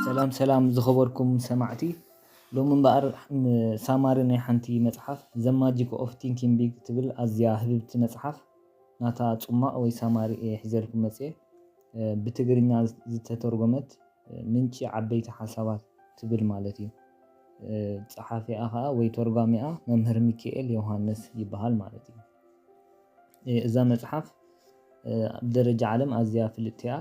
ሰላም ሰላም ዝኸበርኩም ሰማዕቲ፣ ሎሚ እምበኣር ሳማሪ ናይ ሓንቲ መጽሓፍ The Magic of Thinking Big ትብል ኣዝያ ህብብቲ መጽሓፍ ናታ ጽማቕ ወይ ሳማሪ እየ ሒዘልኩም መጽየ። ብትግርኛ ዝተተርጎመት ምንጪ ዓበይቲ ሓሳባት ትብል ማለት እዩ። ጸሓፊኣ ኸኣ ወይ ተርጓሚኣ መምህር ሚኪኤል ዮሃንስ ይበሃል ማለት እዩ። እዛ መጽሓፍ ኣብ ደረጃ ዓለም ኣዝያ ፍልጥቲ እያ።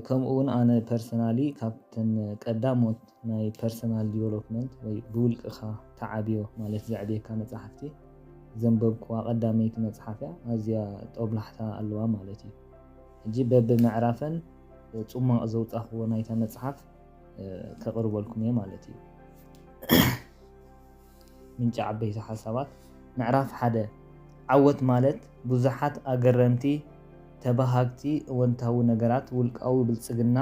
ከምኡ እውን ኣነ ፐርሰናሊ ካብተን ቀዳሞት ናይ ፐርሰናል ዲቨሎፕመንት ወይ ብውልቅኻ ተዓብዮ ማለት ዘዕብየካ መጽሓፍቲ ዘንበብኩዋ ቀዳመይቲ መጽሓፍ እያ። ኣዝያ ጦብላሕታ ኣለዋ ማለት እዩ። ሕጂ በብምዕራፈን ጽማቕ ዘውጻኽዎ ናይታ መጽሓፍ ከቕርበልኩም እየ ማለት እዩ። ምንጪ ዓበይቲ ሓሳባት። ምዕራፍ ሓደ። ዓወት ማለት ብዙሓት ኣገረምቲ፣ ተባሃግቲ፣ እወንታዊ ነገራት፣ ውልቃዊ ብልጽግና፣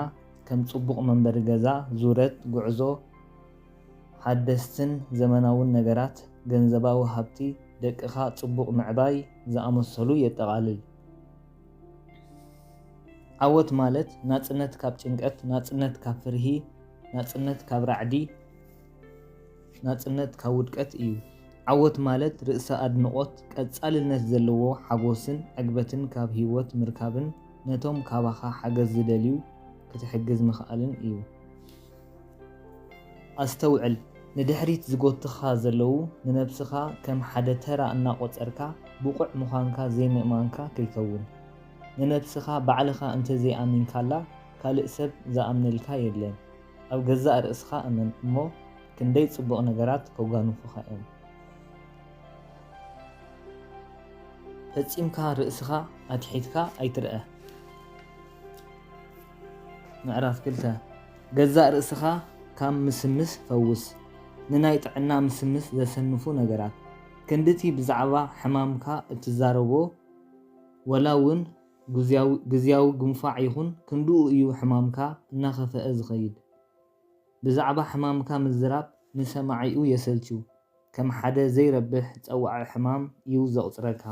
ከም ጽቡቕ መንበሪ ገዛ፣ ዙረት፣ ጉዕዞ፣ ሓደስትን ዘመናውን ነገራት፣ ገንዘባዊ ሃብቲ፣ ደቅኻ ጽቡቕ ምዕባይ ዝኣመሰሉ የጠቓልል። ዓወት ማለት ናጽነት ካብ ጭንቀት፣ ናጽነት ካብ ፍርሂ፣ ናጽነት ካብ ራዕዲ፣ ናጽነት ካብ ውድቀት እዩ። ዓወት ማለት ርእሰ ኣድንቖት፣ ቀጻልነት ዘለዎ ሓጎስን ዕግበትን ካብ ህይወት ምርካብን ነቶም ካባኻ ሓገዝ ዝደልዩ ክትሕግዝ ምኽኣልን እዩ። ኣስተውዕል፣ ንድሕሪት ዝጎትኻ ዘለዉ ንነብስኻ ከም ሓደ ተራ እናቖጸርካ ብቑዕ ምዃንካ ዘይምእማንካ ከይከውን። ንነብስኻ ባዕልኻ እንተዘይኣሚንካላ ካልእ ሰብ ዝኣምነልካ የለን። ኣብ ገዛእ ርእስኻ እመን እሞ ክንደይ ጽቡቕ ነገራት ከጓንፉኻ እዮም። ፈጺምካ ርእስኻ ኣትሒትካ ኣይትርኣ። ምዕራፍ ክልተ። ገዛእ ርእስኻ ካብ ምስምስ ፈውስ። ንናይ ጥዕና ምስምስ ዘሰንፉ ነገራት። ክንድቲ ብዛዕባ ሕማምካ እትዛረቦ ወላ እውን ግዝያዊ ግንፋዕ ይኹን ክንድኡ እዩ ሕማምካ እናኸፈኣ ዝኸይድ። ብዛዕባ ሕማምካ ምዝራብ ንሰማዒኡ የሰልችው፣ ከም ሓደ ዘይረብሕ ጸዋዒ ሕማም እዩ ዘቑጽረካ።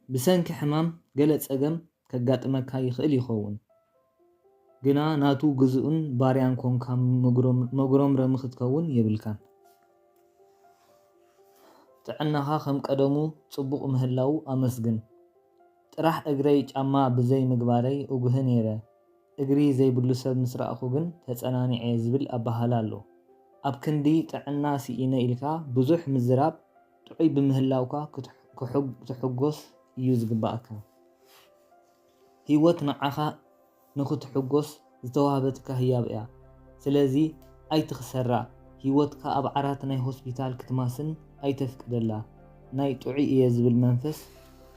ብሰንኪ ሕማም ገለ ጸገም ከጋጥመካ ይኽእል ይኸውን፣ ግና ናቱ ግዙእን ባርያን ኮንካ መጉረምረሚ ክትከውን የብልካን። ጥዕናኻ ከም ቀደሙ ጽቡቕ ምህላዉ ኣመስግን። ጥራሕ እግረይ ጫማ ብዘይ ምግባረይ እጉህ ነይረ፣ እግሪ ዘይብሉ ሰብ ምስ ረኣኹ ግን ተጸናኒዐ ዝብል ኣበሃህላ ኣሎ። ኣብ ክንዲ ጥዕና ስኢነ ኢልካ ብዙሕ ምዝራብ ጥዑይ ብምህላውካ ክትሕጎስ እዩ ዝግባኣካ። ህይወት ንዓኻ ንኽትሕጎስ ዝተዋህበትካ ህያብ እያ። ስለዚ ኣይትኽሰራ። ህይወትካ ኣብ ዓራት ናይ ሆስፒታል ክትማስን ኣይተፍቅደላ። ናይ ጥዑይ እየ ዝብል መንፈስ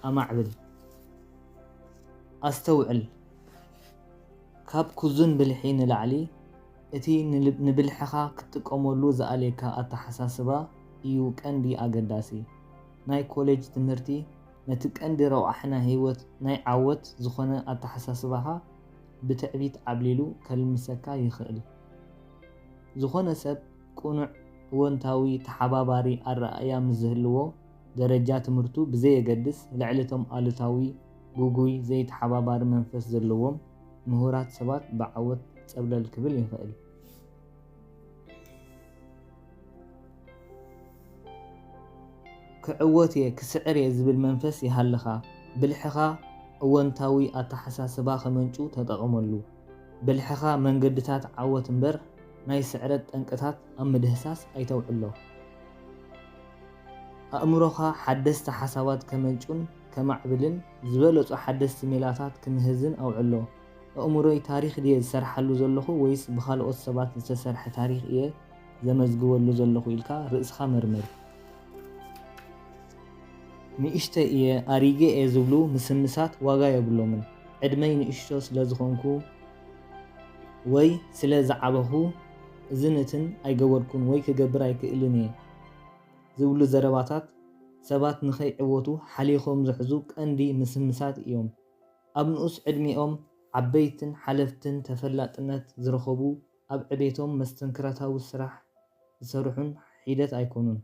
ኣማዕብል። ኣስተውዕል፣ ካብ ኩዙን ብልሒ ንላዕሊ እቲ ንብልሕኻ ክትጥቀመሉ ዝኣልየካ ኣተሓሳስባ እዩ ቀንዲ ኣገዳሲ። ናይ ኮሌጅ ትምህርቲ ነቲ ቀንዲ ረቋሒ ናይ ህይወት ናይ ዓወት ዝኾነ ኣተሓሳስባኻ ብትዕቢት ዓብሊሉ ከልምሰካ ይኽእል። ዝኾነ ሰብ ቅኑዕ እወንታዊ ተሓባባሪ ኣረኣእያ ምስ ዝህልዎ፣ ደረጃ ትምህርቱ ብዘየገድስ ልዕሊ እቶም ኣሉታዊ፣ ግጉይ፣ ዘይተሓባባሪ መንፈስ ዘለዎም ምሁራት ሰባት ብዓወት ጸብለል ክብል ይኽእል። ክዕወት እየ፣ ክስዕር እየ ዝብል መንፈስ ይሃልኻ። ብልሕኻ እወንታዊ ኣተሓሳስባ ከመንጩ ተጠቐመሉ። ብልሕኻ መንገድታት ዓወት እምበር ናይ ስዕረት ጠንቅታት ኣብ ምድህሳስ ኣይተውዕሎ። ኣእምሮኻ ሓደስቲ ሓሳባት ከመንጩን ከማዕብልን ዝበለጹ ሓደስቲ ሜላታት ክምህዝን ኣውዕሎ። ኣእምሮይ ታሪኽ ድየ ዝሰርሓሉ ዘለኹ ወይስ ብኻልኦት ሰባት ዝተሰርሐ ታሪኽ እየ ዘመዝግበሉ ዘለኹ ኢልካ ርእስኻ መርምር። ንእሽተይ እየ፣ ኣሪገ እየ ዝብሉ ምስምሳት ዋጋ የብሎምን። ዕድመይ ንእሽቶ ስለ ዝኾንኩ ወይ ስለ ዝዓበኹ እዚ ነትን ኣይገበርኩን ወይ ክገብር ኣይክእልን እየ ዝብሉ ዘረባታት ሰባት ንኸይዕወቱ ሓሊኾም ዝሕዙ ቀንዲ ምስምሳት እዮም። ኣብ ንኡስ ዕድሚኦም ዓበይትን ሓለፍትን ተፈላጥነት ዝረኸቡ ኣብ ዕቤቶም መስተንክራታዊ ስራሕ ዝሰርሑን ሒደት ኣይኮኑን።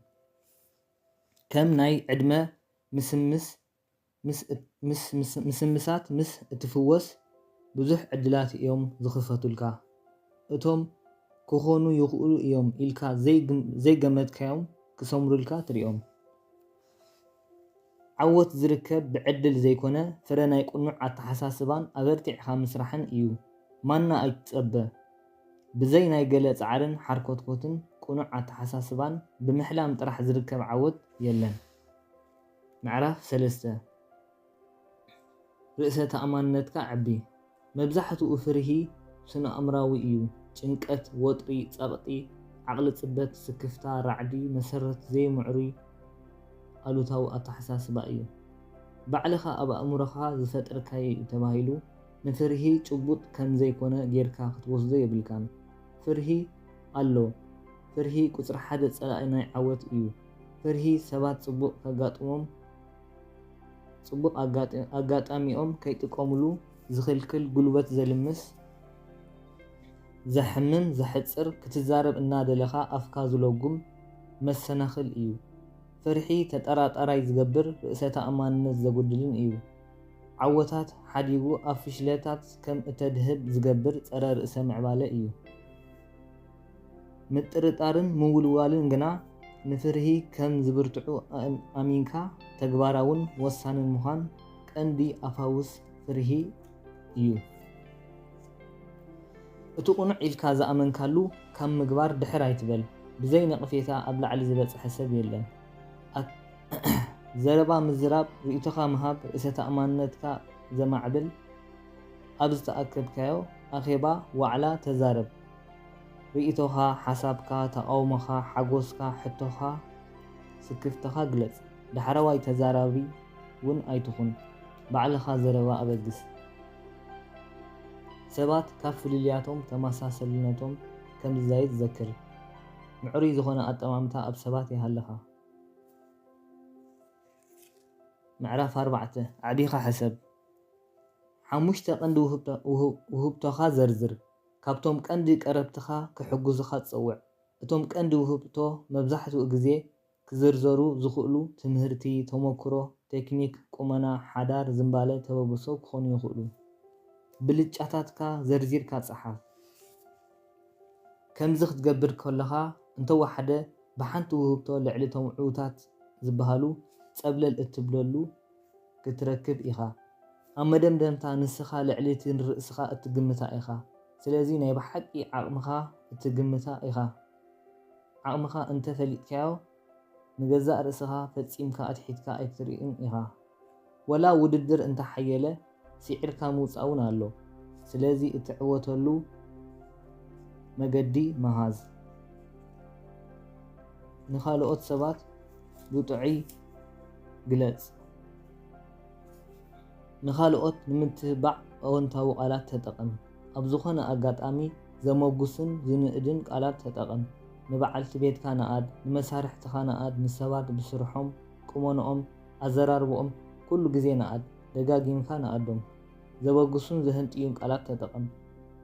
ከም ናይ ዕድመ ምስምስ ምስ ምስምሳት ምስ እትፍወስ ብዙሕ ዕድላት እዮም ዝኽፈቱልካ። እቶም ክኾኑ ይኽእሉ እዮም ኢልካ ዘይግም-፣ ዘይገመትካዮም ክሰምሩልካ ትሪኦም። ዓወት ዝርከብ ብዕድል ዘይኮነ፣ ፍረ ናይ ቅኑዕ ኣተሓሳስባን ኣበርቲዕካ ምስራሕን እዩ። ማና ኣይትጸበ። ብዘይ ናይ ገለ ጻዕርን ሓርኮትኮትን፣ ቅኑዕ ኣተሓሳስባን ብምሕላም ጥራሕ ዝርከብ ዓወት የለን። ምዕራፍ ሰለስተ። ርእሰ ተኣማንነትካ ዕቢ። መብዛሕትኡ ፍርሂ ስነ-ኣእምራዊ እዩ። ጭንቀት፣ ወጥሪ፣ ጸቕጢ፣ ዓቕሊ ጽበት፣ ስክፍታ፣ ራዕዲ፣ መሰረት ዘይምዕሩይ ኣሉታዊ ኣተሓሳስባ እዩ። ባዕልኻ ኣብ ኣእምሮኻ ዝፈጠርካዮ እዩ ተባሂሉ ንፍርሂ ጭቡጥ ከም ዘይኮነ ጌርካ ክትወስዶ የብልካን። ፍርሂ ኣሎ። ፍርሂ ቁጽሪ ሓደ ጸላኢ ናይ ዓወት እዩ። ፍርሂ ሰባት ጽቡቕ ከጋጥሞም፣ ጽቡቕ ኣጋጥ-፣ ኣጋጣሚኦም ከይጥቀሙሉ ዝኽልክል፣ ጉልበት ዘልምስ፣ ዘሕምም፣ ዘሕጽር፣ ክትዛረብ እናደለኻ ኣፍካ ዝለጉም መሰናኽል እዩ። ፍርሒ ተጠራጣራይ ዝገብር፣ ርእሰ ተኣማንነት ዘጉድልን እዩ። ዓወታት ሓዲጉ ኣብ ፍሽለታት ከም እተድህብ ዝገብር ጸረ ርእሰ ምዕባለ እዩ። ምጥርጣርን ምውልዋልን ግና ንፍርሂ ከም ዝብርትዑ ኣም-፣ ኣሚንካ ተግባራውን ወሳንን ምዃን ቀንዲ ኣፋውስ ፍርሂ እዩ። እቲ ቅኑዕ ኢልካ ዝኣመንካሉ ካብ ምግባር ድሕር ኣይትበል። ብዘይ ነቕፌታ ኣብ ላዕሊ ዝበጽሐ ሰብ የለን። ኣት-፣ ዘረባ ምዝራብ፣ ርእይቶኻ ምሃብ፣ ርእሰ ተኣማንነትካ ዘማዕብል፣ ኣብ ዝተኣከብካዮ ኣኼባ፣ ዋዕላ ተዛረብ። ርእይቶኻ፣ ሓሳብካ፣ ተቓውሞኻ፣ ሓጎስካ፣ ሕቶኻ፣ ስክፍታኻ ግለጽ። ዳሕረዋይ ተዛራቢ እውን ኣይትኹን። ባዕልኻ ዘረባ ኣበግስ። ሰባት ካብ ፍልልያቶም ተመሳሰልነቶም ከም ዝዛይድ ዘክር። ምዕሩይ ዝኾነ ኣጠማምታ ኣብ ሰባት ይሃልኻ። ምዕራፍ ኣርባዕተ፣ ኣዕቢኻ ሕሰብ። ሓሙሽተ ቀንዲ ውህብቶ-፣ ውህብ-፣ ውህብቶኻ ዘርዝር። ካብቶም ቀንዲ ቀረብትኻ ክሕግዙኻ ጸውዕ። እቶም ቀንዲ ውህብቶ መብዛሕትኡ ግዜ ክዝርዘሩ ዝኽእሉ ትምህርቲ፣ ተመክሮ፣ ቴክኒክ፣ ቁመና፣ ሓዳር፣ ዝንባለ፣ ተበግሶ ክኾኑ ይኽእሉ። ብልጫታትካ ዘርዚርካ ጸሓፍ። ከምዚ ክትገብር ከለኻ፣ እንተወሓደ ብሓንቲ ውህብቶ ልዕሊ እቶም ዕዉታት ዝበሃሉ ጸብለል እትብለሉ ክትረክብ ኢኻ። ኣብ መደምደምታ፣ ንስኻ ልዕሊ እቲ ንርእስኻ እትግምታ ኢኻ። ስለዚ ናይ ብሓቂ ዓቕምኻ እትግምታ ኢኻ። ዓቕምኻ እንተ ፈሊጥካዮ፣ ንገዛእ ርእስኻ ፈጺምካ ኣትሒትካ ኣይትርእን ኢኻ። ወላ ውድድር እንተ ሓየለ፣ ስዒርካ ምውጻእ እውን ኣሎ። ስለዚ እትዕወተሉ መገዲ ምሃዝ። ንኻልኦት ሰባት ብጥዑይ ግለጽ። ንኻልኦት ንምትብባዕ ኣወንታዊ ቃላት ተጠቐም። ኣብ ዝኾነ ኣጋጣሚ ዘመጉስን ዝንእድን ቃላት ተጠቐም። ንበዓልቲ ቤትካ ንኣድ፣ ንመሳርሕትኻ ንኣድ፣ ንሰባት ብስርሖም፣ ቁመንኦም፣ ኣዘራርብኦም ኩሉ ግዜ ንኣድ፣ ደጋጊምካ ንኣዶም። ዘበግሱን ዘህንጥዩን ቃላት ተጠቐም።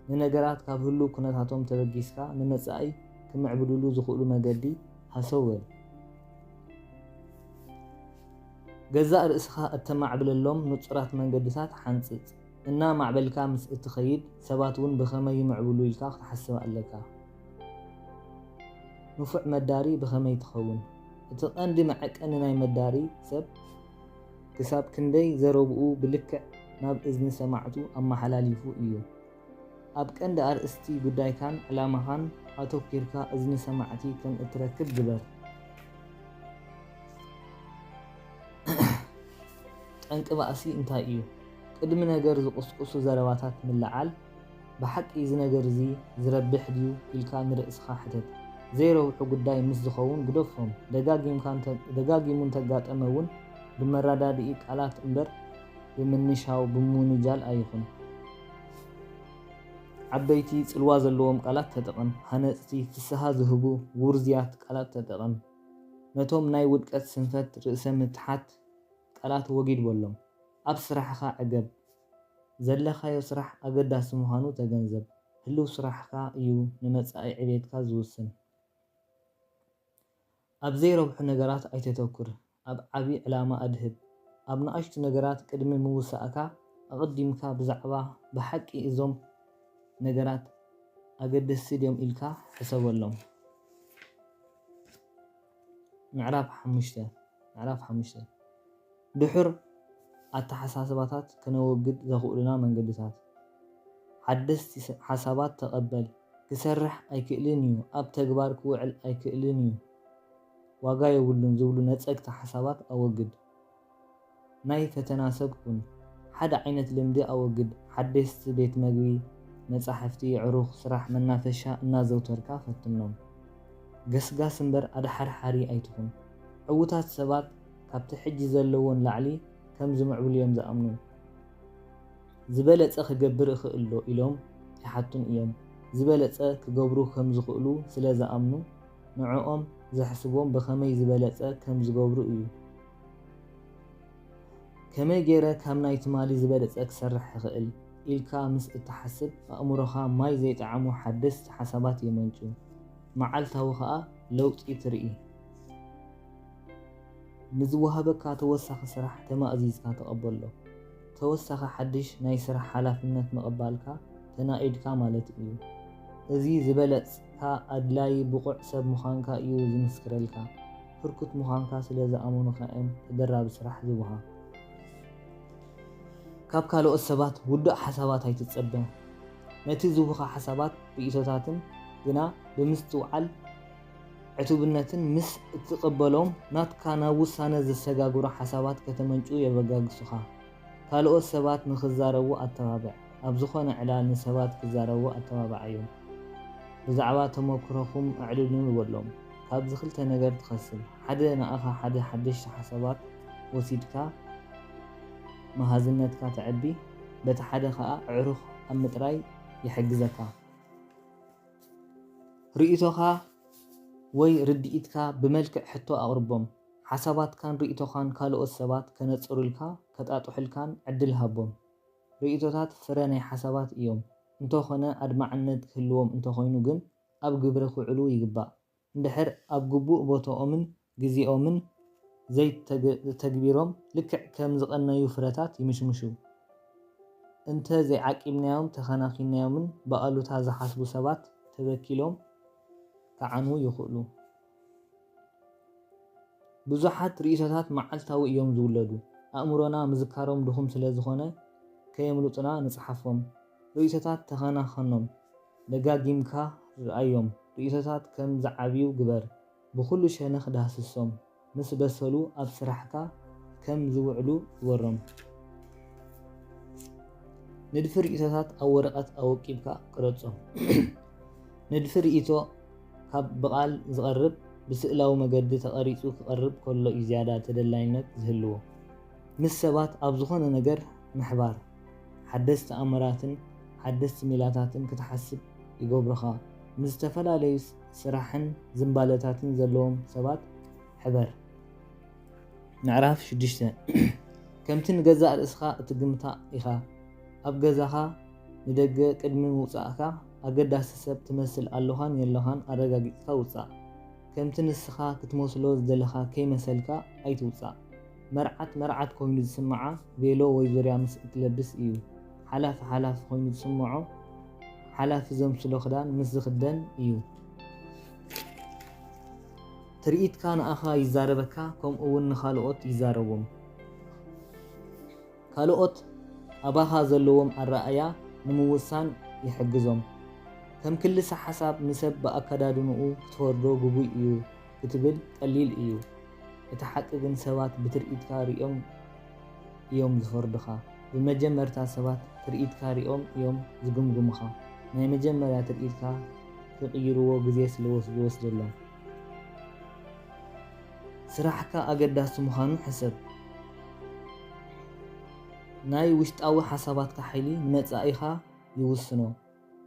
ንነገራት ካብ ህሉው ኩነታቶም ተበጊስካ ንመጻኢ ክምዕብልሉ ዝኽእሉ መገዲ ሃሰው በል። ገዛእ ርእስኻ እተማዕብለሎም ንጹራት መንገድታት ሓንጽጽ። እናማዕበልካ ምስ እትኸይድ፣ ሰባት እውን ብኸመይ ይምዕብሉ ኢልካ ክትሓስብ ኣለካ። ንፉዕ መዳሪ ብኸመይ ትኸውን? እቲ ቀንዲ መዐቀኒ ናይ መዳሪ ሰብ፣ ክሳብ ክንደይ ዘረብኡ ብልክዕ ናብ እዝኒ ሰማዕቱ ኣመሓላሊፉ እዩ። ኣብ ቀንዲ ኣርእስቲ ጉዳይካን ዕላማኻን ኣተኲርካ እዝኒ ሰማዕቲ ከም እትረክብ ግበር። ጠንቂ ባእሲ እንታይ እዩ? ቅድሚ ነገር ዝቕስቅሱ ዘረባታት ምልዓል፣ ብሓቂ እዚ ነገር እዚ ዝረብሕ ድዩ ኢልካ ንርእስኻ ሕተት። ዘይረብሑ ጉዳይ ምስ ዝኸውን ግደፎም። ደጋጊምካ እንተ-፣ ደጋጊሙ እንተጋጠመ እውን ብመረዳድኢ ቃላት እምበር ብምንሻው፣ ብምውንጃል ኣይኹን። ዓበይቲ ጽልዋ ዘለዎም ቃላት ተጠቐም። ሃነጽቲ፣ ፍስሃ ዝህቡ፣ ውርዙያት ቃላት ተጠቐም። ነቶም ናይ ውድቀት፣ ስንፈት፣ ርእሰ ምትሓት ቃላት ወጊድ በሎም። ኣብ ስራሕኻ ዕገብ። ዘለኻዮ ስራሕ ኣገዳሲ ምዃኑ ተገንዘብ። ህሉው ስራሕካ እዩ ንመጻኢ ዕቤትካ ዝውስን። ኣብ ዘይረብሑ ነገራት ኣይተተኩር። ኣብ ዓቢ ዕላማ ኣድህብ። ኣብ ንኣሽቱ ነገራት ቅድሚ ምውሳእካ፣ ኣቐዲምካ ብዛዕባ ብሓቂ እዞም ነገራት ኣገደስቲ ድዮም ኢልካ ሕሰበሎም። ምዕራፍ ሓሙሽተ ምዕራፍ ሓሙሽተ ድሑር ኣተሓሳስባታት ከነወግድ ዘኽእሉና መንገድታት። ሓደስቲ ሓሳባት ተቐበል። ክሰርሕ ኣይክእልን እዩ፣ ኣብ ተግባር ክውዕል ኣይክእልን እዩ። ዋጋ የብሉን ዝብሉ ነጸግቲ ሓሳባት ኣወግድ። ናይ ፈተና ሰብ ኩን። ሓደ ዓይነት ልምዲ ኣወግድ። ሓደስቲ ቤት መግቢ፣ መጻሕፍቲ፣ ዕሩኽ፣ ስራሕ፣ መናፈሻ እናዘውተርካ ፈትኖም። ገስጋስ እምበር ኣድሓርሓሪ ኣይትኹን። ዕዉታት ሰባት ካብቲ ሕጂ ዘለዎም ላዕሊ ከም ዝምዕብሉ እዮም ዝኣምኑ። ዝበለጸ ክገብር እኽእል ዶ ኢሎም ይሓቱን እዮም። ዝበለጸ ክገብሩ ከም ዝኽእሉ ስለ ዝኣምኑ፣ ንዕኦም ዘሕስቦም ብኸመይ ዝበለጸ ከም ዝገብሩ እዩ። ከመይ ገይረ ካብ ናይ ትማሊ ዝበለጸ ክሰርሕ እኽእል ኢልካ ምስ እትሓስብ፣ ኣእምሮኻ ማይ ዘይጠዓሙ ሓደስቲ ሓሳባት የመንጩ። መዓልታዊ ኸኣ ለውጢ ትርኢ። ንዝወሃበካ ተወሳኺ ስራሕ ተማእዚዝካ ተቐበሎ። ተወሳኺ ሓድሽ ናይ ስራሕ ሓላፍነት ምቕባልካ ተናኢድካ ማለት እዩ። እዚ ዝበለጽካ ኣድላዪ ብቑዕ ሰብ ምዃንካ እዩ ዝምስክረልካ። ህርኩት ምዃንካ ስለ ዝኣመኑኻ እዮም ተደራቢ ስራሕ ዝቡኻ። ካብ ካልኦት ሰባት ውዱእ ሓሳባት ኣይትጸበ። ነቲ ዝቡኻ ሓሳባት ርእይቶታትን ግና ብምስትውዓል ዕቱብነትን ምስ እትቕበሎም ናትካ ናብ ውሳነ ዘሰጋግሩ ሓሳባት ከተመንጩ የበጋግሱኻ። ካልኦት ሰባት ንኽዛረቡ ኣተባብዕ። ኣብ ዝኾነ ዕላል ንሰባት ክዛረቡ ኣተባብዓዮም። ብዛዕባ ተመክሮኹም ኣዕልሉ ንበሎም። ካብዚ ክልተ ነገር ትኸስብ። ሓደ ንኣኻ ሓደ ሓደሽቲ ሓሳባት ወሲድካ መሃዝነትካ ተዕቢ፣ በቲ ሓደ ኸኣ ኣዕሩኽ ኣብ ምጥራይ ይሕግዘካ። ርእይቶኻ ወይ ርድኢትካ ብመልክዕ ሕቶ ኣቕርቦም። ሓሳባትካን ርእይቶኻን ካልኦት ሰባት ከነጽሩልካ ከጣጥሑልካን ዕድል ሃቦም። ርእይቶታት ፍረ ናይ ሓሳባት እዮም። እንተኾነ ኣድማዕነት ክህልዎም እንተኾይኑ ግን ኣብ ግብሪ ክውዕሉ ይግባእ። እንድሕር ኣብ ግቡእ ቦታኦምን ግዜኦምን ዘይተግቢሮም ልክዕ ከም ዝቐነዩ ፍረታት ይምሽምሹ። እንተ ዘይዓቂብናዮም ተኸናኺንናዮምን ብኣሉታ ዝሓስቡ ሰባት ተበኪሎም ክዓንዉ ይኽእሉ። ብዙሓት ርእይቶታት መዓልታዊ እዮም ዝውለዱ። ኣእምሮና ምዝካሮም ድኹም ስለ ዝኾነ ከየምልጡና ንጽሓፎም። ርእይቶታት ተኸናኸኖም። ደጋጊምካ ርኣዮም። ርእይቶታት ከም ዝዓብዩ ግበር። ብኹሉ ሸነኽ ዳህስሶም። ምስ በሰሉ ኣብ ስራሕካ ከም ዝውዕሉ ግበሮም። ንድፊ ርእይቶታት ኣብ ወረቐት ኣወቂብካ ቅረጾም። ንድፊ ርእይቶ ካብ ብቓል ዝቐርብ ብስእላዊ መገዲ ተቐሪጹ ክቐርብ ከሎ እዩ ዝያዳ ተደላይነት ዝህልዎ። ምስ ሰባት ኣብ ዝኾነ ነገር ምሕባር፣ ሓደስቲ ኣምራትን ሓደስቲ ሜላታትን ክትሓስብ ይገብሩኻ። ምስ ዝተፈላለዩ ስራሕን ዝንባለታትን ዘለዎም ሰባት ሕበር። ምዕራፍ ሽዱሽተ ከምቲ ንገዛእ ርእስኻ እትግምታ ኢኻ። ኣብ ገዛኻ ንደገ ቅድሚ ምውጻእካ ኣገዳሲ ሰብ ትመስል ኣለኻን የለኻን ኣረጋጊጽካ ውጻእ። ከምቲ ንስኻ ክትመስሎ ዝደለኻ ከይመሰልካ ኣይትውጻእ። መርዓት መርዓት ኮይኑ ዝስምዓ ቬሎ ወይ ዙርያ ምስ እትለብስ እዩ። ሓላፊ ሓላፊ ኮይኑ ዝስምዖ ሓላፊ ዘምስሎ ክዳን ምስ ዝኽደን እዩ። ትርኢትካ ንኣኻ ይዛረበካ፣ ከምኡ እውን ንኻልኦት ይዛረቦም። ካልኦት ኣባኻ ዘለዎም ኣረኣእያ ንምውሳን ይሕግዞም። ከም ክልሰ ሓሳብ ንሰብ ብኣከዳድንኡ ክትፈርዶ ግጉይ እዩ ክትብል ቀሊል እዩ። እቲ ሓቂ ግን ሰባት ብትርኢትካ ሪኦም እዮም ዝፈርዱኻ። ብመጀመርታ ሰባት ትርኢትካ ሪኦም እዮም ዝግምግሙኻ። ናይ መጀመርያ ትርኢትካ ክቕይርዎ ግዜ ስለ ዝወስደሎም። ስራሕካ ኣገዳሲ ምዃኑ ሕሰብ። ናይ ውሽጣዊ ሓሳባትካ ሓይሊ ንመጻኢኻ ይውስኖ።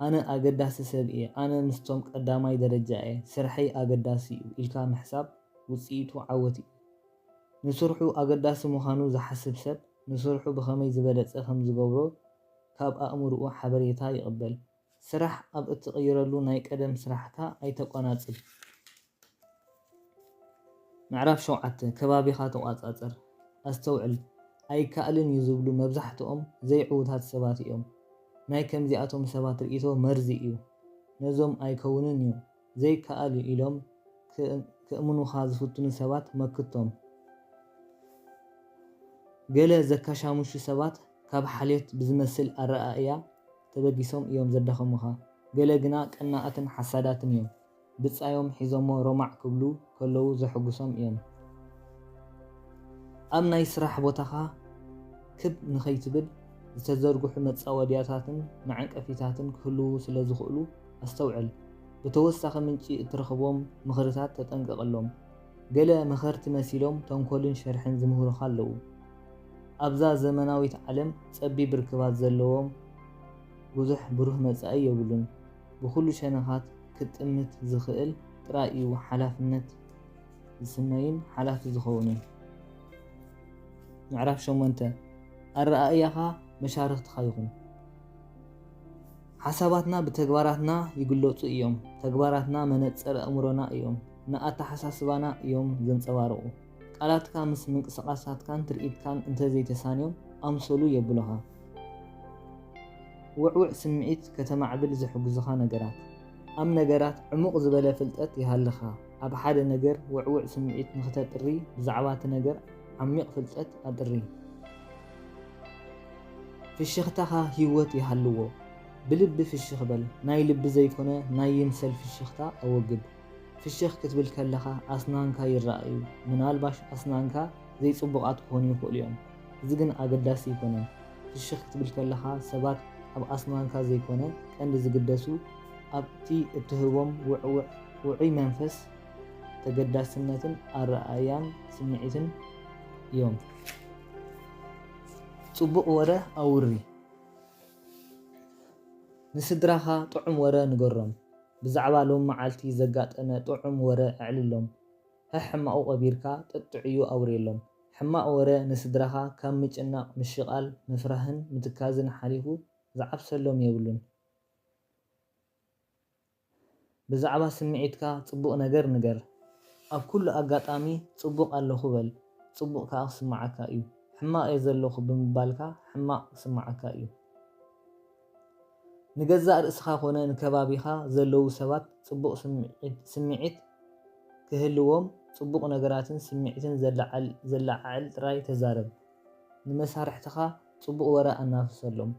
ኣነ ኣገዳሲ ሰብ እየ፣ ኣነ ምስቶም ቀዳማይ ደረጃ እየ፣ ስርሐይ ኣገዳሲ እዩ ኢልካ ምሕሳብ ውጽኢቱ ዓወት እዩ። ንስርሑ ኣገዳሲ ምዃኑ ዝሓስብ ሰብ ንስርሑ ብኸመይ ዝበለጸ ከም ዝገብሮ ካብ ኣእምሮኡ ሓበሬታ ይቕበል። ስራሕ ኣብ እትቕይረሉ ናይ ቀደም ስራሕካ ኣይተቋናጽብ። ምዕራፍ ሸውዓተ ከባቢኻ ተቋጻጸር። ኣስተውዕል፣ ኣይከኣልን እዩ ዝብሉ መብዛሕትኦም ዘይዕዉታት ሰባት እዮም። ናይ ከምዚኣቶም ሰባት ርእይቶ መርዚ እዩ። ነዞም ኣይከውንን እዩ፣ ዘይከኣል እዩ ኢሎም ክእ-፣ ክእምኑኻ ዝፍትኑ ሰባት መክቶም። ገለ ዘካሻምሹ ሰባት ካብ ሓልዮት ብዝመስል ኣረኣእያ ተበጊሶም እዮም ዘዳኸሙኻ። ገለ ግና ቀናኣትን ሓሳዳትን እዮም። ብጻዮም ሒዞሞ ሮማዕ ክብሉ ከለዉ ዘሐጉሶም እዮም። ኣብ ናይ ስራሕ ቦታኻ ክብ ንኸይትብል ዝተዘርግሑ መጻወድያታትን መዐንቀፊታትን ክህልዉ ስለ ዝኽእሉ ኣስተውዕል። ብተወሳኺ ምንጪ እትረኽቦም ምኽርታት ተጠንቀቐሎም። ገለ መኸርቲ መሲሎም ተንኮልን ሸርሕን ዝምህሩኻ ኣለዉ። ኣብዛ ዘመናዊት ዓለም ጸቢብ ርክባት ዘለዎም ብዙሕ ብሩህ መጻኢ የብሉን። ብኹሉ ሸነኻት ክጥምት ዝኽእል ጥራይ እዩ ሓላፍነት ዝስመይን ሓላፊ ዝኸውንን። ምዕራፍ ሸሞንተ፣ ኣረኣእያኻ መሻርኽትኻ ይኹን። ሓሳባትና ብተግባራትና ይግለጹ እዮም። ተግባራትና መነጽር ኣእምሮና እዮም። ንኣተሓሳስባና እዮም ዘንጸባርቑ። ቃላትካ ምስ ምንቅስቓሳትካን ትርኢትካን እንተዘይተሳንዮም ኣምሰሉ የብሉኻ። ውዕውዕ ስምዒት ከተማዕብል ዝሕግዙኻ ነገራት። ኣብ ነገራት ዕሙቕ ዝበለ ፍልጠት ይሃልኻ። ኣብ ሓደ ነገር ውዕውዕ ስምዒት ንኽተጥሪ ብዛዕባ እቲ ነገር ዓሚቕ ፍልጠት ኣጥሪ። ፍሽኽታኻ ህይወት ይሃልዎ። ብልቢ ፍሽኽ በል። ናይ ልቢ ዘይኮነ ናይ ይምሰል ፍሽኽታ ኣወግድ። ፍሽኽ ክትብል ከለኻ ኣስናንካ ይረኣዩ። ምናልባሽ ኣስናንካ ዘይጽቡቓት ክኾኑ ይኽእሉ እዮም። እዚ ግን ኣገዳሲ ኣይኮነን። ፍሽኽ ክትብል ከለኻ ሰባት ኣብ ኣስናንካ ዘይኮነ ቀንዲ ዝግደሱ ኣብቲ እትህቦም ውዕውዕ ውዑይ መንፈስ፣ ተገዳስነትን ኣረኣእያን ስምዒትን እዮም። ጽቡቕ ወረ ኣውሪ። ንስድራኻ ጥዑም ወረ ንገሮም። ብዛዕባ ሎም መዓልቲ ዘጋጠመ ጥዑም ወረ ኣዕልሎም። ህሕ ሕማቑ ቀቢርካ ጥጥዕዩ ኣውርየሎም። ሕማቕ ወረ ንስድራኻ ካብ ምጭናቕ፣ ምሽቓል፣ ምፍራህን ምትካዝን ሓሊፉ ዝዓብሰሎም የብሉን። ብዛዕባ ስምዒትካ ጽቡቕ ነገር ንገር። ኣብ ኩሉ ኣጋጣሚ ጽቡቕ ኣለኹ በል፣ ጽቡቕ ከኣ ክስምዓካ እዩ። ሕማቕ እየ ዘለኹ ብምባልካ ሕማቕ ክስምዓካ እዩ። ንገዛእ ርእስኻ ኮነ ንከባቢኻ ዘለዉ ሰባት ጽቡቕ ስምዒት፣ ስምዒት ክህልዎም ጽቡቕ ነገራትን ስምዒትን ዘለዓል-፣ ዘለዓዕል ጥራይ ተዛረብ። ንመሳርሕትኻ ጽቡቕ ወረ ኣናፍሰሎም።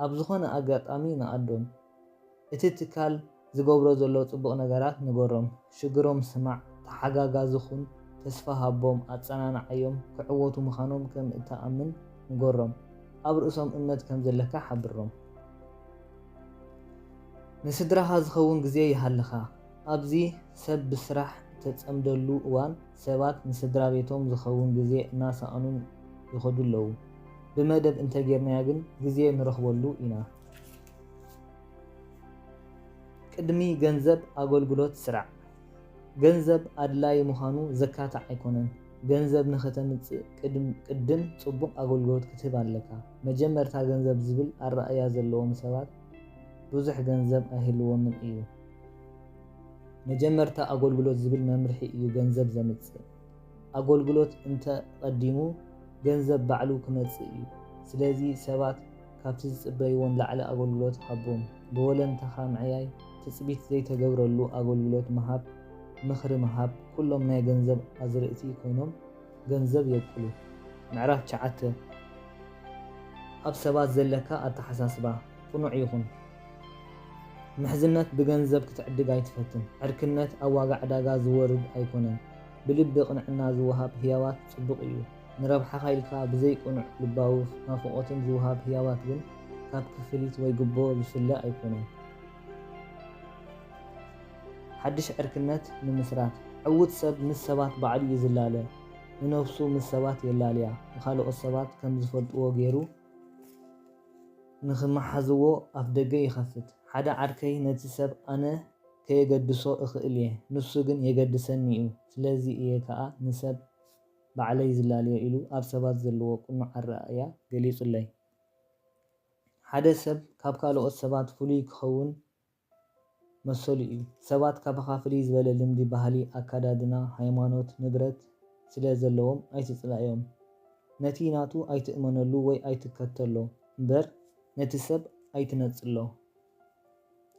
ኣብ ዝኾነ ኣጋጣሚ ንኣዶም እቲ ትካል ዝገብሮ ዘሎ ጽቡቕ ነገራት ንገሮም። ሽግሮም ስማዕ፣ ተሓጋጋዚ ኩን፣ ተስፋ ሃቦም፣ ኣጸናንዓዮም፣ ክዕወቱ ምዃኖም ከም እትኣምን ንገሮም። ኣብ ርእሶም እምነት ከም ዘለካ ሓብሮም። ንስድራኻ ዝኸውን ግዜ ይሃልኻ። ኣብዚ ሰብ ብስራሕ እተጸምደሉ እዋን፣ ሰባት ንስድራ ቤቶም ዝኸውን ግዜ እናሰኣኑን ይኸዱ ኣለዉ። ብመደብ እንተጌርናያ ግን ግዜ ንረኽበሉ ኢና። ቅድሚ ገንዘብ ኣገልግሎት ስራዕ። ገንዘብ ኣድላዪ ምዃኑ ዘካትዕ ኣይኮነን። ገንዘብ ንኸተምጽእ ቅድም-፣ ቅድም ጽቡቕ ኣገልግሎት ክትህብ ኣለካ። መጀመርታ ገንዘብ ዝብል ኣረኣእያ ዘለዎም ሰባት ብዙሕ ገንዘብ ኣይህልዎምን እዩ። መጀመርታ ኣገልግሎት ዝብል መምርሒ እዩ ገንዘብ ዘምጽእ። ኣገልግሎት እንተ ቀዲሙ ገንዘብ ባዕሉ ክመጽእ እዩ። ስለዚ ሰባት ካብቲ ዝጽበይዎ ንላዕሊ ኣገልግሎት ሃቦም። ብወለንታኻ ምዕያይ፣ ትጽቢት ዘይተገብረሉ ኣገልግሎት ምሃብ፣ ምኽሪ ምሃብ፣ ኩሎም ናይ ገንዘብ ኣዝርእቲ ኮይኖም ገንዘብ የብቁሉ። ምዕራፍ ትሽዓተ፣ ኣብ ሰባት ዘለካ ኣተሓሳስባ ቅኑዕ ይኹን። ምሕዝነት ብገንዘብ ክትዕድግ ኣይትፈትን። ዕርክነት ኣብ ዋጋ ዕዳጋ ዝወርድ ኣይኮነን። ብልቢ ቅንዕና ዝወሃብ ህያዋት ጽቡቕ እዩ። ንረብሓኻ ኢልካ ብዘይቅኑዕ ልባዊ ናፍቖትን ዝወሃብ ህያዋት ግን ካብ ክፍሊት ወይ ጉቦ ዝፍለ ኣይኮነን። ሓድሽ ዕርክነት ምምስራት። ዕዉት ሰብ ምስ ሰባት ባዕሉ እዩ ዝላለ። ንነብሱ ምስ ሰባት የላልያ። ንኻልኦት ሰባት ከም ዝፈልጥዎ ገይሩ ንኽመሓዝዎ ኣፍደገ ይኸፍት። ሓደ ዓርከይ ነቲ ሰብ ኣነ ከየገድሶ እኽእል እየ፣ ንሱ ግን የገድሰኒ እዩ። ስለዚ እየ ከኣ ንሰብ ባዕለይ ዝላለዮ ኢሉ ኣብ ሰባት ዘለዎ ቅኑዕ ኣረኣእያ ገሊጹለይ። ሓደ ሰብ ካብ ካልኦት ሰባት ፍሉይ ክኸውን መሰሉ እዩ። ሰባት ካባኻ ፍልይ ዝበለ ልምዲ፣ ባህሊ፣ ኣከዳድና፣ ሃይማኖት፣ ንብረት ስለ ዘለዎም ኣይትጽላእዮም። ነቲ ናቱ ኣይትእመነሉ ወይ ኣይትከተሎ እምበር ነቲ ሰብ ኣይትነጽሎ።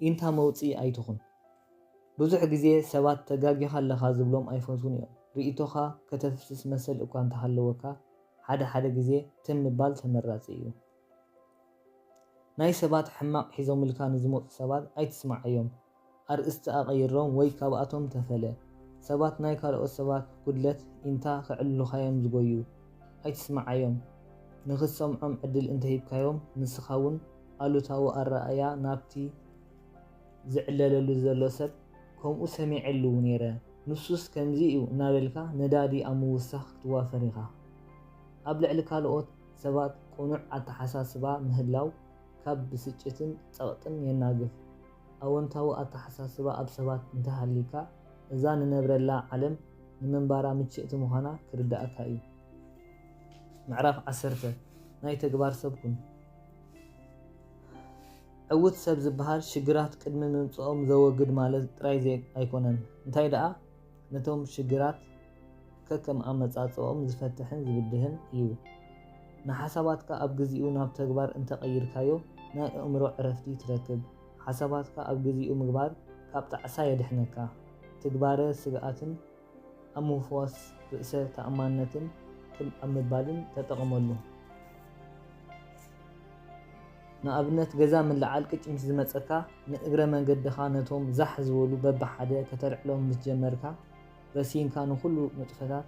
ኢንታ መውጽኢ ኣይትኹን። ብዙሕ ግዜ ሰባት ተጋጊኻ ኣለኻ ዝብሎም ኣይፈትዉን እዮም። ርእይቶኻ ከተፍስስ መሰል እኳ እንተሃለወካ፣ ሓደ ሓደ ግዜ ትም ምባል ተመራጺ እዩ። ናይ ሰባት ሕማቕ ሒዞምልካ ንዝመጹ ሰባት ኣይትስምዓዮም። ኣርእስቲ ኣቐይሮም ወይ ካብኣቶም ተፈለ። ሰባት ናይ ካልኦት ሰባት ጉድለት ኢንታ ከዕልሉኻዮም ዝጎዩ ኣይትስምዓዮም። ንኽትሰምዖም ዕድል እንተሂብካዮም፣ ንስኻ እውን ኣሉታዊ ኣረኣእያ ናብቲ ዝዕለለሉ ዘሎ ሰብ ከምኡ ሰሚዐሉ ነይረ፣ ንሱስ ከምዚ እዩ እናበልካ ነዳዲ ኣብ ምውሳኽ ክትዋፈር ኢኻ። ኣብ ልዕሊ ካልኦት ሰባት ቅኑዕ ኣተሓሳስባ ምህላው ካብ ብስጭትን ጸቕጥን የናግፍ። ኣወንታዊ ኣተሓሳስባ ኣብ ሰባት እንተሃልይካ፣ እዛ ንነብረላ ዓለም ንምንባራ ምችእቲ ምዃና ክርድኣካ እዩ። ምዕራፍ ዓሰርተ፣ ናይ ተግባር ሰብ ኩን። ዕዉት ሰብ ዝበሃል ሽግራት ቅድሚ ምምጽኦም ዘወግድ ማለት ጥራይ ዘይ ኣይኮነን። እንታይ ደኣ፣ ነቶም ሽግራት ከከም ኣመጻጽኦም ዝፈትሕን ዝብድህን እዩ። ንሓሳባትካ ኣብ ግዚኡ ናብ ተግባር እንተቐይርካዮ፣ ናይ ኣእምሮ ዕረፍቲ ትረክብ። ሓሳባትካ ኣብ ግዚኡ ምግባር ካብ ጣዕሳ የድሕነካ። ትግባረ ስግኣትን ኣብ ምፍዋስ ርእሰ ተኣማንነትን ክብ ኣብ ምባልን ተጠቐመሉ። ንኣብነት፣ ገዛ ምልዓል ቅጭ ምስ ዝመጸካ፣ ንእግረ መንገድኻ ነቶም ዛሕ ዝበሉ በብሓደ ከተልዕሎም ምስ ጀመርካ፣ ረሲንካ ንኹሉ ንጥፈታት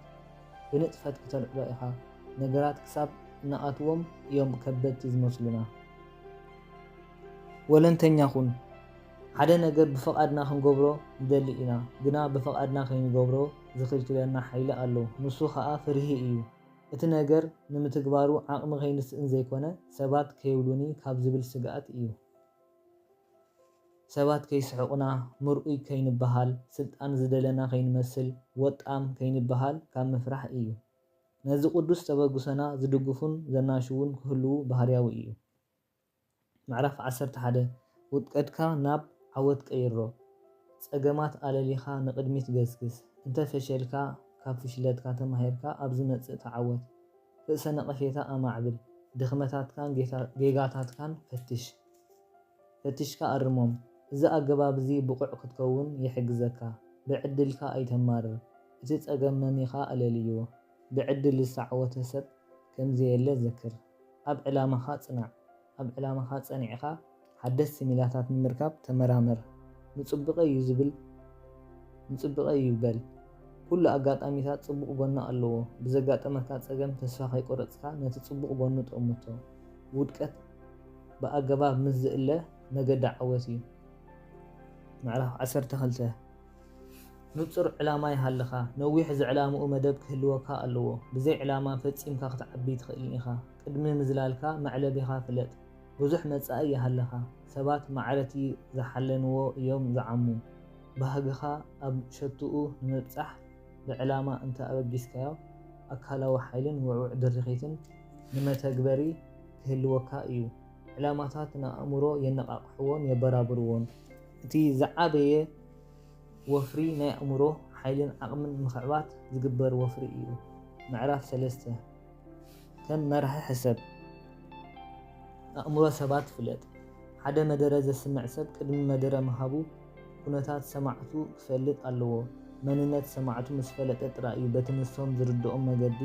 ብንጥፈት ክተልዕሎ ኢኻ። ነገራት ክሳብ እንኣትዎም እዮም ከበድቲ ዝመስሉና። ወለንተኛ ኩን። ሓደ ነገር ብፍቓድና ክንገብሮ ንደሊ ኢና፣ ግና ብፍቓድና ከይንገብሮ ዝኽልክለና ሓይሊ ኣሎ። ንሱ ኸኣ ፍርሂ እዩ። እቲ ነገር ንምትግባሩ ዓቕሚ ከይንስእን ዘይኮነ፣ ሰባት ከይብሉኒ ካብ ዝብል ስግኣት እዩ። ሰባት ከይስሕቑና፣ ምርኡይ ከይንበሃል፣ ስልጣን ዝደለና ከይንመስል፣ ወጣም ከይንበሃል ካብ ምፍራሕ እዩ። ነዚ ቅዱስ ተበግሶና ዝድግፉን ዘናሽዉን ክህልዉ ባህርያዊ እዩ። ምዕራፍ ዓሰርተ ሓደ፣ ውድቀትካ ናብ ዓወት ቀይሮ። ጸገማት ኣለሊኻ ንቕድሚት ገስግስ። እንተ ፈሸልካ፣ ካብ ፍሽለትካ ተማሂርካ ኣብ ዝመጽእ ተዓወት። ርእሰ ነቐፌታ ኣማዕብል። ድኽመታትካን ጌታ-፣ ጌጋታትካን ፈትሽ። ፈቲሽካ ኣርሞም። እዚ ኣገባብ እዚ ብቑዕ ክትከውን ይሕግዘካ። ብዕድልካ ኣይተማርር። እቲ ጸገም መሚኻ ኣለልዮ። ብዕድል ዝተዓወተ ሰብ ከም ዘየለ ዘክር። ኣብ ዕላማኻ ጽናዕ። ኣብ ዕላማኻ ጸኒዕካ ሓደስቲ ሜላታት ንምርካብ ተመራመር። ንጽቡቐይ እዩ ዝብል ንጽቡቐይ እዩ በል። ኩሉ ኣጋጣሚታት ጽቡቕ ጎኒ ኣለዎ። ብዘጋጠመካ ጸገም ተስፋ ከይቆረጽካ ነቲ ጽቡቕ ጎኑ ጠምቶ። ውድቀት ብኣገባብ ምስ ዝእለ መገዲ ዓወት እዩ። ምዕራፍ ዓሰርተ ክልተ፣ ንጹር ዕላማ ይሃልኻ። ነዊሕ ዝዕላምኡ መደብ ክህልወካ ኣለዎ። ብዘይ ዕላማ ፈጺምካ ክትዓቢ ኣይትኽእልን ኢኻ። ቅድሚ ምዝላልካ መዕለቢኻ ፍለጥ። ብዙሕ መጻኢ ይሃልኻ። ሰባት ማዕረቲ ዝሓለንዎ እዮም ዝዓሙ። ባህግኻ ኣብ ሸትኡ ንምብጻሕ ብዕላማ እንተ ኣበጊስካዮ፣ ኣካላዊ ሓይልን ውዕዉዕ ድርኺትን ንመተግበሪ ክህልወካ እዩ። ዕላማታት ንኣእምሮ የነቓቕሕዎን የበራብርዎን። እቲ ዝዓበየ ወፍሪ ናይ ኣእምሮ ሓይልን ዓቕምን ምኽዕባት ዝግበር ወፍሪ እዩ። ምዕራፍ ሰለስተ፣ ከም መራሒ ሕሰብ። ኣእምሮ ሰባት ፍለጥ። ሓደ መደረ ዘስምዕ ሰብ ቅድሚ መደረ ምሃቡ ኩነታት ሰማዕቱ ክፈልጥ ኣለዎ። መንነት ሰማዕቱ ምስ ፈለጠ ጥራይ እዩ በቲ ንሶም ዝርድኦም መገዲ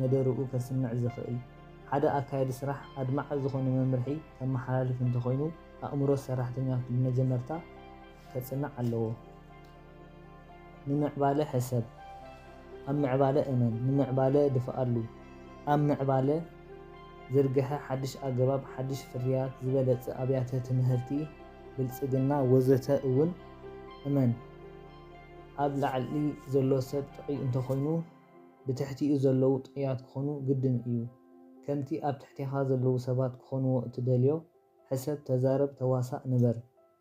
መደርኡ ከስምዕ ዝኽእል። ሓደ ኣካያዲ ስራሕ ኣድማዒ ዝኾነ መምርሒ ከመሓላልፍ እንተኾይኑ፣ ኣእምሮ ሰራሕተኛቱ ብመጀመርታ ከጽንዕ ኣለዎ። ንምዕባለ ሕሰብ። ኣብ ምዕባለ እመን፣ ንምዕባለ ድፍኣሉ። ኣብ ምዕባለ ዝርግሐ ሓድሽ ኣገባብ፣ ሓድሽ ፍርያት፣ ዝበለጸ ኣብያተ ትምህርቲ፣ ብልጽግና ወዘተ እውን እመን። ኣብ ላዕሊ ዘሎ ሰብ ጥዑይ እንተኾይኑ፣ ብትሕቲኡ ዘለዉ ጥዑያት ክኾኑ ግድን እዩ። ከምቲ ኣብ ትሕቴኻ ዘለዉ ሰባት ክኾንዎ እትደልዮ ሕሰብ፣ ተዛረብ፣ ተዋሳእ፣ ንበር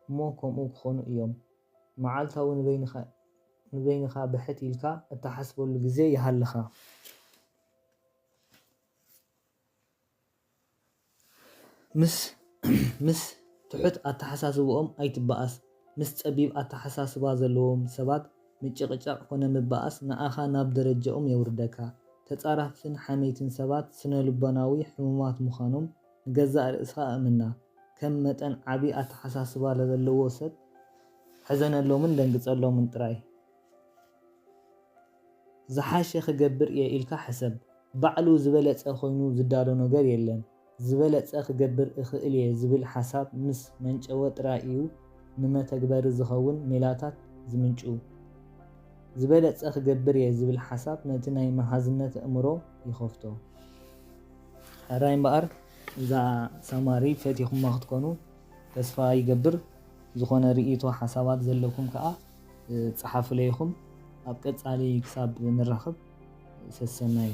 እሞ ከምኡ ክኾኑ እዮም። መዓልታዊ ንበይንኻ፣ ንበይንኻ ብሕት ኢልካ እትሓስበሉ ግዜ ይሃልኻ። ምስ፣ ምስ ትሑት ኣተሓሳስብኦም ኣይትበኣስ። ምስ ጸቢብ ኣተሓሳስባ ዘለዎም ሰባት ምጭቕጫቕ ኮነ ምበኣስ ንኣኻ ናብ ደረጃኦም የውርደካ። ተጻራፍትን ሓመይትን ሰባት ስነ-ልቦናዊ ሕሙማት ምዃኖም ንገዛእ ርእስኻ ኣእምና። ከም መጠን ዓቢ ኣተሓሳስባ ለዘለዎ ሰብ ሕዘነሎምን ደንግጸሎምን ጥራይ። ዝሓሸ ክገብር እየ ኢልካ ሕሰብ። ባዕሉ ዝበለጸ ኮይኑ ዝዳሎ ነገር የለን። ዝበለጸ ክገብር እኽእል እየ ዝብል ሓሳብ ምስ መንጨወ ጥራይ እዩ ንመተግበሪ ዝኸውን ሜላታት ዝምንጭው። ዝበለጸ ክገብር እየ ዝብል ሓሳብ ነቲ ናይ መሃዝነት ኣእምሮ ይኸፍቶ። ሕራይ እምበኣር እዛ ሳማሪ ፈቲኹማ ክትኮኑ ተስፋ ይገብር። ዝኾነ ርእይቶ ሓሳባት ዘለኩም ከኣ ጸሓፉለይ ኢኹም። ኣብ ቀጻሊ ክሳብ ንራኸብ ሰሰናዩ።